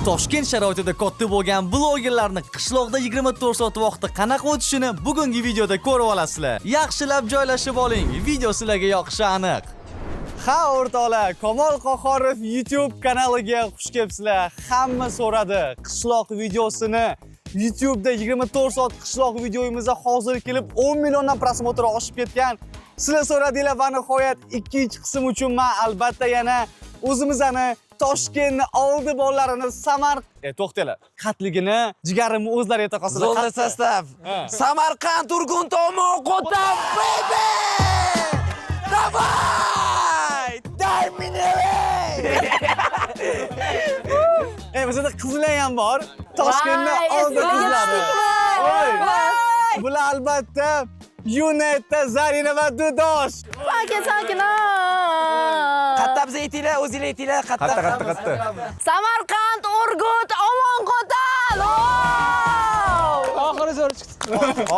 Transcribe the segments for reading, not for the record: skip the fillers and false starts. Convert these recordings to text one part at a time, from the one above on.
Toshkent sharoitida katta bo'lgan blogerlarni qishloqda 24 soat vaqti qanaqa o'tishini bugungi videoda ko'rib olasizlar. Yaxshilab joylashib oling, video sizlarga yoqishi aniq. Ha, o'rtoqlar, Kamol Qohorov YouTube kanaliga xush kelibsizlar. Hamma so'radi qishloq videosini. YouTube'da 24 soat qishloq videomiz hozir kelib 10 milliondan просмотр oshib ketgan. Sizlar so'radinglar va nihoyat ikkinchi qism uchun men albatta yana o'zimizni Toshkentni oldi bolalarini to'xtanglar. Qatligini jigarimni o'zlari ayta qolsinlar. Золото состав. Samarqand, Urgut, Omon, Qo'tan, baby! Давай! Дай мне! Bizda qizlar ham bor. Toshkentni oldi qizlari. Oy. Bular albatta Yunetda Zarina va Dudosh. Sakin sakin. Qatta biz aytinglar, o'zinglar aytinglar, qatta. Qatta, qatta, qatta. Samarqand, Urgut, Omon, Qo'tan. Oxiri zo'r chiqdi.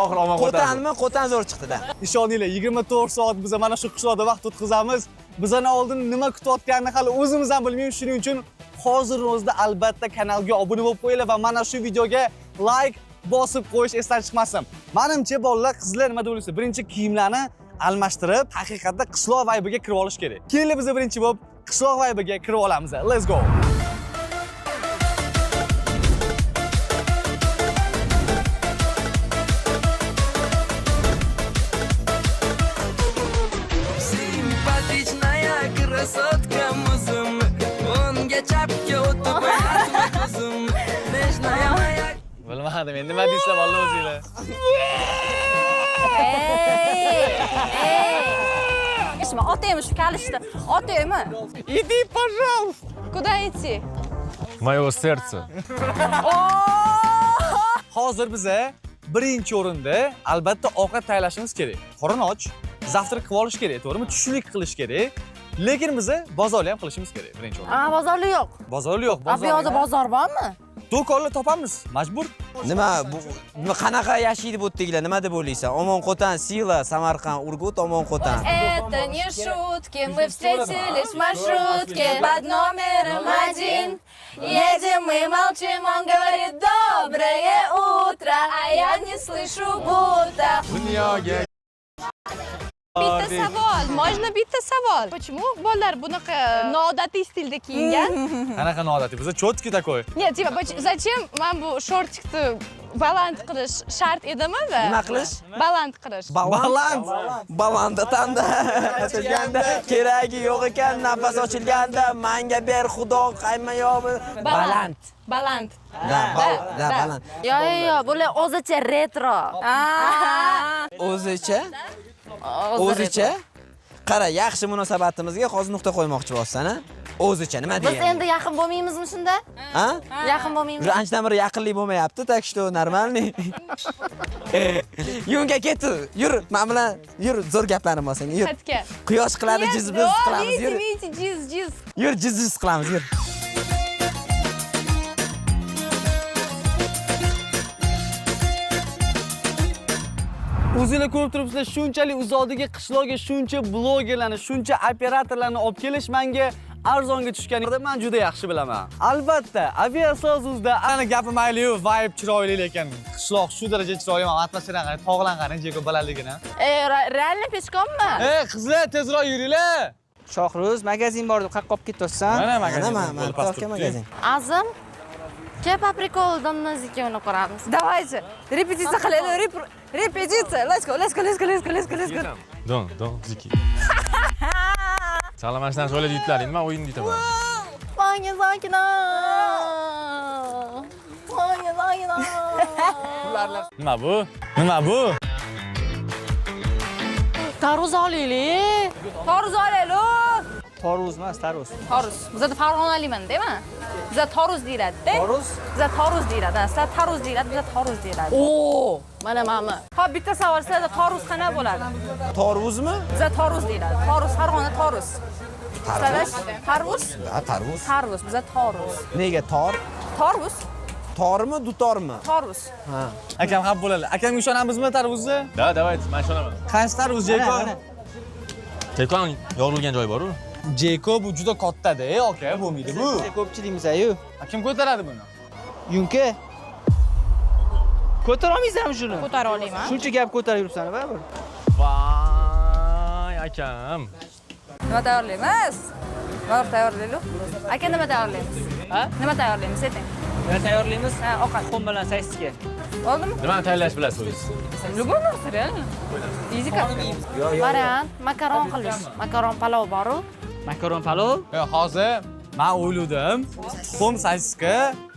Oxir omon qo'tan. Qo'tanmi? Qo'tan zo'r chiqdi-da. Ishoninglar, 24 soat biz mana shu qishloqda vaqt o'tkazamiz. Bizani oldin nima kutayotganini hali o'zimiz ham bilmaymiz. Shuning uchun hozir o'zida albatta kanalga obuna bo'lib qo'yinglar va mana shu videoga like bosib qo'yish esdan chiqmasin. Menimcha bolalar, qizlar nima deb o'ylaysiz? Birinchi kiyimlarni almashtirib, haqiqatda qishloq vaybiga kirib olish kerak. Kelinglar, biz birinchi bo'lib qishloq vaybiga kirib olamiz. Let's go. Симпатичная красотка muzim. O'ngga chapga o'tib o'ynatma ko'zim. Нежная моя. Bilmadim, endi nima deysizlar bolalar o'zinglar? Ey, ey. Otaymi shu kalishni? Otaymi? Иди, пожалуйста. Куда идти? Моего сердца. Hozir biza birinchi o'rinda albatta ovqat tayyorlashimiz kerak. Qorin och, завтрак qilib olish kerak, to'g'rimi? Tushlik qilish kerak. Lekin biza bozorlik ham qilishimiz kerak birinchi o'rinda. A, bozorli yo'q. Bozorlik yo'q, A, bu yoqda bozor. bozor bormi? Do'konlar topamiz, majbur. Nima bu nima qanaqa yashaydi bu yerdagilar? Nima deb o'ylaysan? Omon Qo'tan, Sila, Samarqand, Urgut, Omon Qo'tan. Это не шутки, мы встретились в маршрутке под номером 1. Едем мы молчим, он говорит доброе утро, а я не слышу будто. Dunyoga Bitta savol, можно bitta savol? Почему bolalar bunaqa noodatiy stilda kiyingan? Qanaqa noodatiy? Biza чёткий такой. Нет, типа, зачем man bu шортик ni baland qilish shart edimi va? Nima qilish? Baland qilish. Baland. Baland atanda ochilganda keragi yo'q ekan, nafas ochilganda manga ber xudo qayma yo'q. Baland. Baland. Da, da, baland. Yo, yo, yo, bular o'zicha retro. O'zicha? O'zicha? Qara, yaxshi munosabatimizga hozir nuqta qo'ymoqchi bo'lsan, a? O'zicha nima Biz degani? endi yaqin bo'lmaymizmi shunda? Ha? Yaqin bo'lmaymiz. Уже anchadan beri yaqinlik bo'lmayapti, так что нормальный. Yunga ketdi. Yur, men bilan yur, zo'r gaplarim bor senga, yur. Qayerga? Quyosh qiladi, jiz biz qilamiz, yur. Видите, jiz, jiz. Yur, jiz jiz qilamiz, yur. O'zinglar ko'rib turibsizlar, shunchalik uzoqdagi qishloqga shuncha blogerlarni, shuncha operatorlarni olib kelish menga arzonga tushganini men juda yaxshi bilaman. Albatta, aviasozuzda ana gapi mayli-yu, vibe chiroyli lekin qishloq shu daraja chiroyli, mana atmosfera qarang, tog'larni qarang, jeko balandligini. Ey, реально пешком mi? Ey, qizlar, tezroq yuringlar. Shohruz, magazin bor deb qayerqa olib ketyapsan? Mana Mana magazin. mana Bo'lib past aka turibdi. magazin. Azim, ke по приколу Domnazikini quramiz. Давайте, repetitsiya qilaylik, repetitsiya. Let's go, let's go, let's go, let's go, let's go, let's go. Don, don, ziki. Salomatchidan o'ylab yutlaring, nima o'yinni yutaman. Manga sakina. Manga sakina. Nima bu? Nima bu? Tarvuz olaylik. Toruz olaylik. Toruz emas, tarvuz. Toruz. Bizada farg'onalikman, deymi? Bizada toruz deyiladi-da. Toruz? Bizada toruz deyiladi. Ha, sizlar tarvuz deyiladi, bizada toruz deyiladi. Oo, mana mami. Xo'p, bitta savol, sizlarda toruz qanaqa bo'ladi? Toruzmi? Bizada toruz deyiladi. Toruz, Farg'ona toruz. Sizlarda tarvuz? Ha, tarvuz. Tarvuz, bizada toruz. Nega tor? Toruz, Tormi, dutormi? toruz. Akam xafa bo'ladi. Akamga ishonamizmi tarvuzni? Да, давайте, men ishonaman. Qaysi tarvuz, Jeko? Jekon yorilgan joyi bor-u. Jeko bu juda katta-da, aka, bo'lmaydi bu. Ko'pchilikmiz-ku. Kim ko'taradi buni? Yunka. Ko'tara olmaysanmi shuni? Ko'tara olaman. Shuncha gap ko'tarib yuribsan baribir. Voy akam. Nima tayyorlaymiz? Nima tayyorlaylik? Aka, nima tayyorlaymiz? Ha? Nima tayyorlaymiz, ayting. Nima tayyorlaymiz? Ha, ovqat. Tuxum bilan sosiska. Bo'ldimi? Nimani tayyorlash bilasiz o'zingiz? Любой narsa, реально. Easy как. Variant makaron qilish. Makaron palov bor-u. Makaron palov. Hozir men o'yladim, tuxum sosiska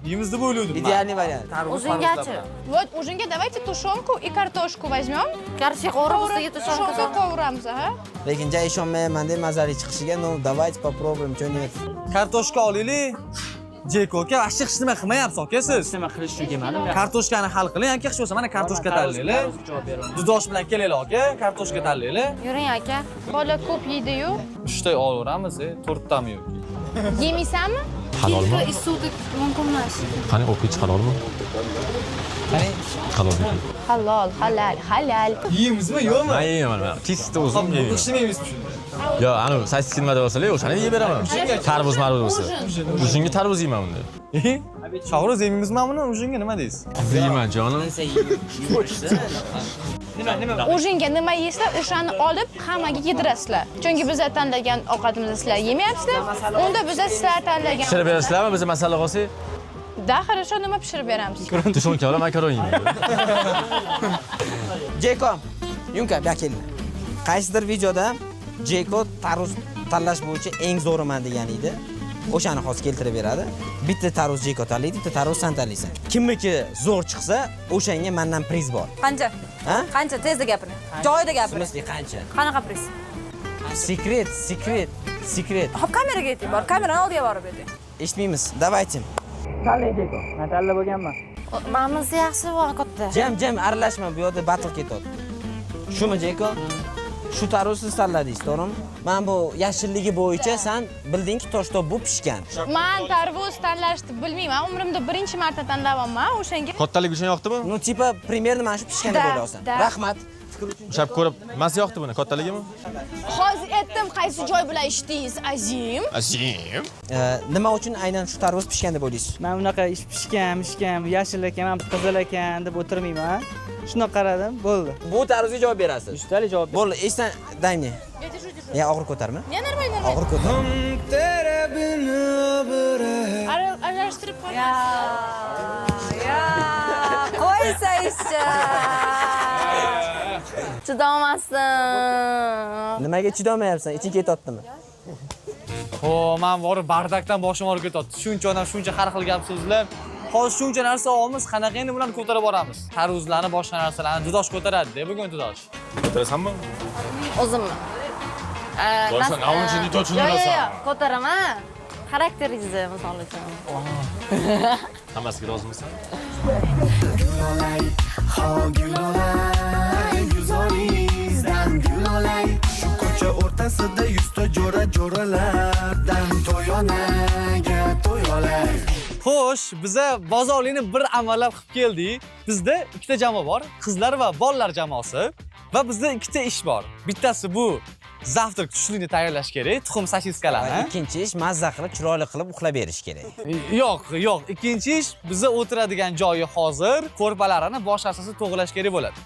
yeymiz deb o'yladim. Идеальный variant. Ужин gachi? Вот, ужин ga давайте тушенку и картошку возьмем. Kartoshka qovurib, ustiga тушёнка Тушенка qovuramiz, ha? Lekin ja ishonmayman deb mazali chiqishiga, ну давайте попробуем, что нет. Kartoshka olaylik. Jeko aka, вообще hech nima qilmayapsiz aka siz. Nima qilish uchun kelmadim. Kartoshkani hal qiling, aka, hech bo'lmasa mana kartoshka tanlaylik. Javob beraman. Dudosh bilan kelaylik aka, kartoshka tanlaylik. Yuring aka. Bola ko'p yeydi-yu. 3 ta olaveramiz, 4 tami yo'q. Yemaysanmi? Halolmi? Issiqda mumkin emas. Qani o'qich halolmi? Qani? Halol. Halol, halal, halal. Yeymizmi, yo'qmi? Men yeyman, men. Чисто o'zim yeyman. Hech nima yeymizmi shunda? Yo, anu sosiska nima deb olsalar, o'shani yeb beraman. Tarvuz marvuz bo'lsa. Ужин ga tarvuz yeyman unda. Shohruz, yemaymizmi buni? Ужин ga nima deysiz? Yeyman jonim. Nima, nima? Ужин ga nima yeysizlar, o'shani olib hammaga yedirasizlar. Chunki biz tanlagan ovqatimizni sizlar yemayapsizlar. Unda biz sizlar tanlagan. Pishirib berasizlarmi? Biz masala qolsak, Да, хорошо, nima pishirib beramiz? тушёнка bilan makaron yeyman. Jeko, Yunka, bu yoqqa kelinglar. Qaysidir videoda Jeko tarvuz tanlash bo'yicha eng zo'riman degan edi. O'shani hozir keltirib beradi. Bitta tarvuz Jeko tanlaydi, bitta tarvuz san tanlaysan. Kimniki zo'r chiqsa, o'shanga mendan priz bor. Qancha? Ha? Qancha? Tezda gapiring. Joyida gapiring. В смысле qancha? Qanaqa priz? Секрет, секрет, секрет. Hop, kameraga ayting, bor. Kamerani oldiga borib ayting. Eshitmaymiz. Давайте. Tanlang Jeko. Men tanlab bo'lganman. Manisi yaxshi va katta. Jam, jam aralashma, bu yerda battle ketyapti. Shumi Jeko? Shu tarvuz siz tanladingiz, to'g'rimi? Men bu yashilligi bo'yicha san bildingki, toshtob bu pishgan. Man tarvuz tanlashni bilmayman. Umrimda birinchi marta tanlayapman. O'shanga Kattalik uchun yoqdimi? Ну, типа, примерно mana shu pishgan deb Да, o'ylayapsan. да. Rahmat. Fikr uchun. Ushlab ko'rib, nimasi yoqdi buni? Kattaligimi? Hozir aytdim, qaysi joy bilan eshitdingiz, azim? Azim. Nima uchun aynan shu tarvuz pishgan deb o'ylaysiz? Men unaqa ish pishgan, mishgan, yashil ekan, ham qizil ekan deb o'tirmayman. Shundoq qaradim, bo'ldi. Bu tarvuzga javob berasiz. Yuztalik javob. Bo'ldi, esdan дай мне. Ya og'ir ko'tarma. Не, нормально, нормально. Og'ir ko'tar. Aralashtirib qo'y. Ya, qo'ysaychi. Chidolmasdim. Nimaga chidolmayapsan? Iching ketyaptimi? Ho, man borib бардак dan boshim og'rib ketyapti. Shuncha odam, shuncha har xil gap so'zlar. Hozir shuncha narsa olamiz, qanaqa endi bularni ko'tarib boramiz? Tarvuzlarni, boshqa narsalarni Dudosh ko'taradi-da bugun Dudosh. Ko'tarasanmi? O'zimmi? Boysan, nima uchun Yo'q, tushunirasan? yo'q, ko'taraman. Xarakteringizni misol uchun. Hammasiga rozimisan? Gulolay, ho gulolay, güzoringizdan gulolay. Shu ko'cha o'rtasida 100 ta jo'ra jo'ralardan to'yonaga to'y olay. Xo'sh, biza bozorlikni bir amallab qilib keldik. Bizda ikkita jamoa bor, qizlar va bolalar jamoasi va bizda ikkita ish bor. Bittasi bu завтрак, tushlikni tayyorlash kerak, tuxum Va sosiskalarni. ikkinchi ish mazza qilib, chiroyli qilib uxlab berish kerak. Yo'q, yo'q. Ikkinchi ish biza o'tiradigan joyi hozir ko'rpalarini bosh narsasi to'g'rilash kerak bo'ladi.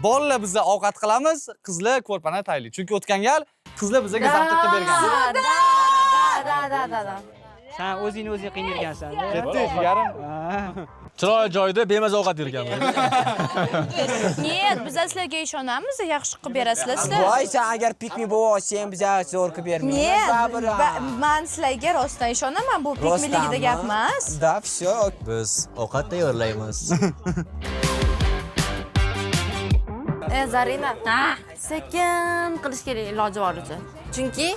Bolalar biza ovqat qilamiz, qizlar ko'rpani tayyorlaydi. Chunki o'tgan gal qizlar bizga завтрак qilib bergan. Да, да, да, да, да. Sen o'zingni o'zing qiynayotgansan. Ketdi, jigarim. Chiroyli joyda bemaza ovqat yerganman. Нет, biz sizlarga ishonamiz, yaxshi qilib berasizlar sizlar. Voy, sen agar pick me bo'lib olsang, biz zo'r qilib bermaymiz. Нет, Baribir, man sizlarga rostdan ishonaman, bu pick meligida gap emas. Да, все. Biz ovqat tayyorlaymiz. E, Zarina, sekin qilish kerak iloji boricha. Chunki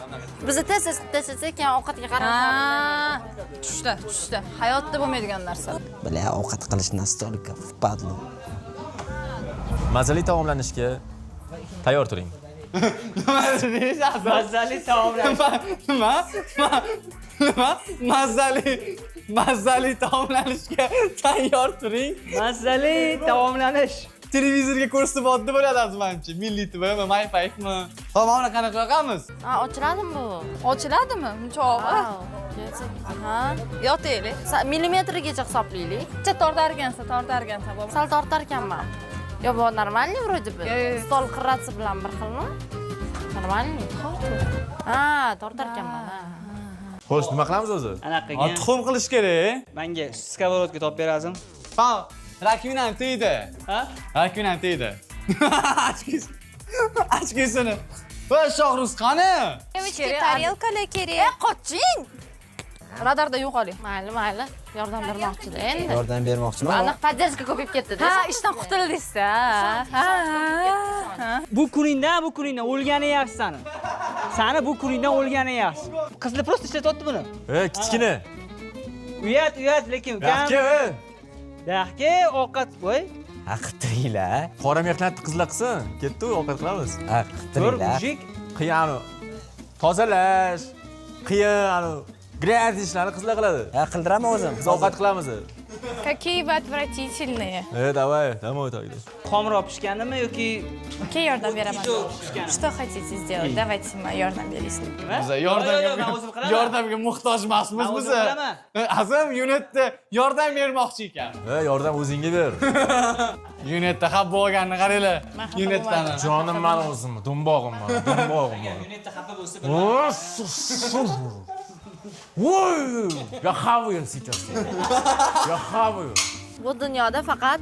bizni tez tez qilib tashlasak, keyin ovqatga qarab Tushdi, tushdi. Hayotda bo'lmaydigan narsa. Бля, ovqat qilish настолько впадлу. Mazali taomlanishga tayyor turing. Mazali taomlar. Nima? Nima? Nima? Mazali taomlanishga tayyor turing. Mazali taomlanish. Televizorga ko'rsatyapti bo'ladi hozir manimcha. Milliy TVmi, My 5mi? Hop, mana buni qanaqa yoqamiz? Ha, ochiladimi bu? Ochiladimi? Muncha og'ir. Aha. Yotaylik. Millimetrigacha hisoblaylik. Bitta tortar ekansan, tortar ekansan bobur. Sal tortar ekanman. Yo, bu нормальный вроде бы. Stol qirrasi bilan bir xilmi? Нормальный. Ha, tortar ekanman. Ha. Xo'sh, nima qilamiz o'zi? Anaqa Tuxum qilish kerak. Menga сковородка topib berasizmi? Ha, раковина ni tegdi. Ha? Раковина ni tegdi. Ochkisini. Voy, Shohruz qani? Девочки, tarelkalar kerak. Qoching! Radarda yo'qoling. Mayli, mayli. Yordam bermoqchida endi. Yordam bermoqchiman. Aniq поддержка ko'payib ketdi. Ha, ishdan qutuldingiz-da. Ha. Ha. Bu kuningdan, bu kuningdan o'lgani yaxshi sani. Sani bu kuningdan o'lgani yaxshi. Qizlar просто ishlatyapti buni. E, kichkina. Uyat, uyat, lekin ukam. Yaxki, e. Yaxki, ovqat, voy. Ha, qiltiringlar. Qora mehnatni qizlar qilsin. Ketdi, ovqat qilamiz. Ha, Ko'r, qiltiringlar. мужик. Qiyin anu tozalash, qiyin anu грязь ishlarni qizlar qiladi. Ha, qildiraman o'zim. Biz ovqat qilamiz. Какие вы отвратительные. E, давай, домой тогда. Xomroq pishganimi yoki Keyin yordam beraman. pishganimi? Что хотите сделать? Давайте man yordam beraysiz. Biza Yo'q, yordamga yo'q, men o'zim qilaman. yordamga muhtoj emasmiz Men o'zim biza. qilaman. Azim Yunetda yordam bermoqchi ekan. E, yordam o'zingga ber. Yunetda xafa bo'lganini qaranglar. Man xafa Yunetdani. Jonim mani o'zim, dumbog'im mani, dumbog'im mani. Yunetda xafa bo'lsa Voy! Я хаваю сейчас. Я хаваю. Bu dunyoda faqat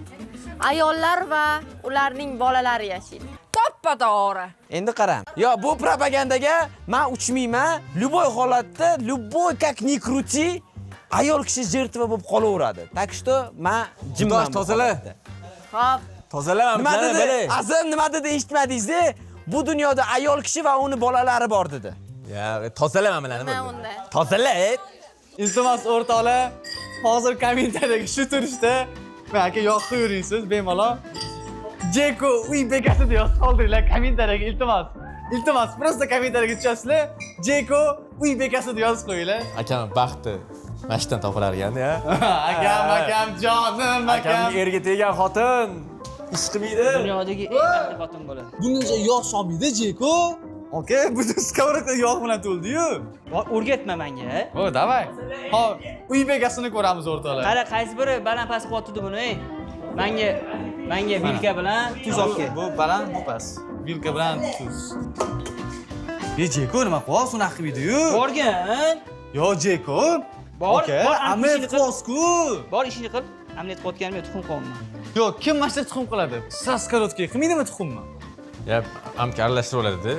ayollar va ularning bolalari yashaydi. To'ppa to'g'ri. Endi qarang. Yo, bu propagandaga men uchmayman. Любой holatda, любой как ни крути, ayol kishi жертва bo'lib qolaveradi. Так что men jimman. Xudosh, tozala. Xo'p, Tozala, Nima dedi? Azim nima dedi eshitmadingiz? Bu dunyoda ayol kishi va uni bolalari bor dedi. Ya, tozala mana nima bularni. unda? Tozala. Iltimos o'rtoqlar, hozir kommentariyadagi shu turishda men aka yoqib yuringsiz bemalol. Jeko uy bekasi deb yozib qoldiringlar kommentariyaga iltimos. Iltimos, просто kommentariyaga tushasizlar. Jeko uy bekasi deb yozib qo'yinglar. Akam baxti mana shu yerdan topilar ekanda ya. Akam, akam, jonim, akam. Akamning erga tegan xotin ish qilmaydi. Dunyodagi eng baxtli xotin bo'ladi. Bungacha yog' solmaydi Jeko. Aka, butun сковородка yog' bilan to'ldi-yu. Bor, o'rgatma menga. O, давай. Hop, uy bekasini ko'ramiz o'rtoqlar. Qara, qaysi biri baland past qilyapti buni, ey? Menga vilka bilan tuz olib kel. Bu baland, bu past. Vilka bilan tuz. E, Jeko nima qilyapsiz unaqa qilmaydi-yu. Borgin. Yo, Jeko. Bor, Aka, bor, omlet ishini qil. qilyapsiz-ku. Bor, ishini qil. Omlet qilayotganim yo'q, tuxum qilyapman. Yo'q, kim mana shu tuxum qiladi? Сковородка qilmaydimi tuxumni? Ya, amka aralashtirib oladi-da.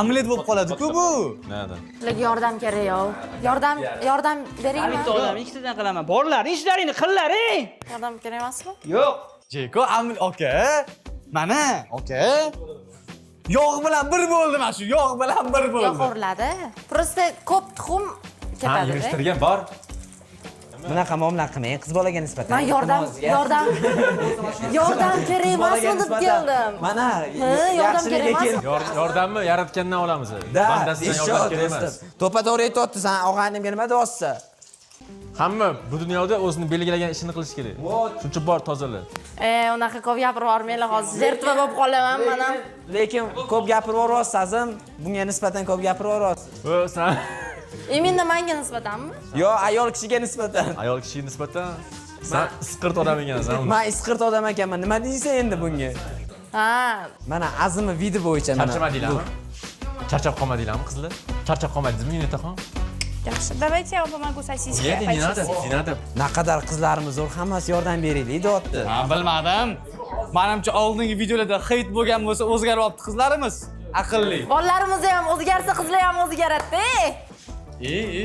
Omlet bo'lib qoladi-ku bu. Nada. Sizlarga yordam kerak yo'q. Yordam, yordam beraymi? Bitta odam ikkitadan qilaman. Borlaring, ishlaringni qillaring. Yordam kerak emasmi? Yo'q. Jeko, omlet, aka. Mana, aka. Yog' bilan bir bo'ldi mana shu, yog' bilan bir Yog' bo'ldi. uriladi. Просто ko'p tuxum Ha, ketadi. yig'ishtirgan bor. Bunaqa muomala qilmang qiz bolaga nisbatan. Man yordam, Iltimos, yordam, yordam kerak Qiz bolaga emasmi deb nisbatan. keldim. Mana, Ha, yordam yaxshiligiga kerak kel. emasmi? Yordamni yaratgandan olamiz. Da, Bandasidan yordam kerak emas. do'stim. To'ppa to'g'ri aytyapti, san og'aynimga nima deyapsan? Hamma bu dunyoda o'zini belgilagan ishini qilish kerak. Shuncha bor tozala. E, unaqa ko'p gapirib yubormanglar hozir. Жертва bo'lib qolaman man ham. Lekin ko'p gapirib yuboryapsiz, Azim. Bunga nisbatan ko'p gapirib yuboryapsiz. O, san Именно menga nisbatanmi? Yo, ayol kishiga nisbatan. ayol kishiga nisbatan san isqirt odam ekansan. Men isqirt odam ekanman. Nima deysan endi bunga? Ha, Mana Azimni vidi bo'yicha mana. Charchamadinglarmi? Charchab qolmadinglarmi qizlar? Charchab qolmadingizmi, Yunetaxon? Yaxshi, давайте я вам помогу сосиски Нет, не надо, почистить. не надо. Naqadar qizlarimiz zo'r, hammasi yordam beraylik deyapti. Ha, bilmadim. Manimcha oldingi videolarda хейт bo'lgan bo'lsa, o'zgaryapti qizlarimiz. Aqlli. Bolalarimiz ham o'zgarsa, qizlar ham o'zgaradi-da. E, e.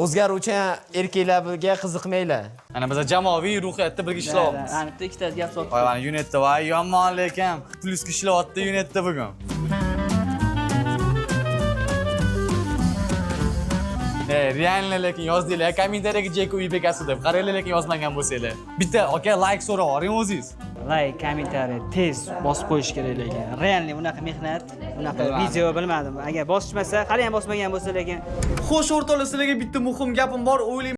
O'zgaruvchan erkaklarga qiziqmanglar. Mana biz jamoaviy ruhiyatda birga ishlayapmiz. Ana bitta ikkita gap sotdi. Voy, mana Yunetda voy, yomon lekin плюс ga ishlayapti Yunetda bugun. E, реально lekin yozdinglar kommentariyaga Jeko uy bekasi deb. Qaranglar lekin yozmagan bo'lsanglar. Bitta aka like so'rab yuboring o'zingiz. Like, kommentariy tez bosib qo'yish kerak lekin. Реально bunaqa mehnat, bunaqa video bilmadim. Agar bosishmasa, hali ham bosmagan bo'lsa lekin Xo'sh, o'rtoqlar, sizlarga bitta muhim gapim bor. O'ylayman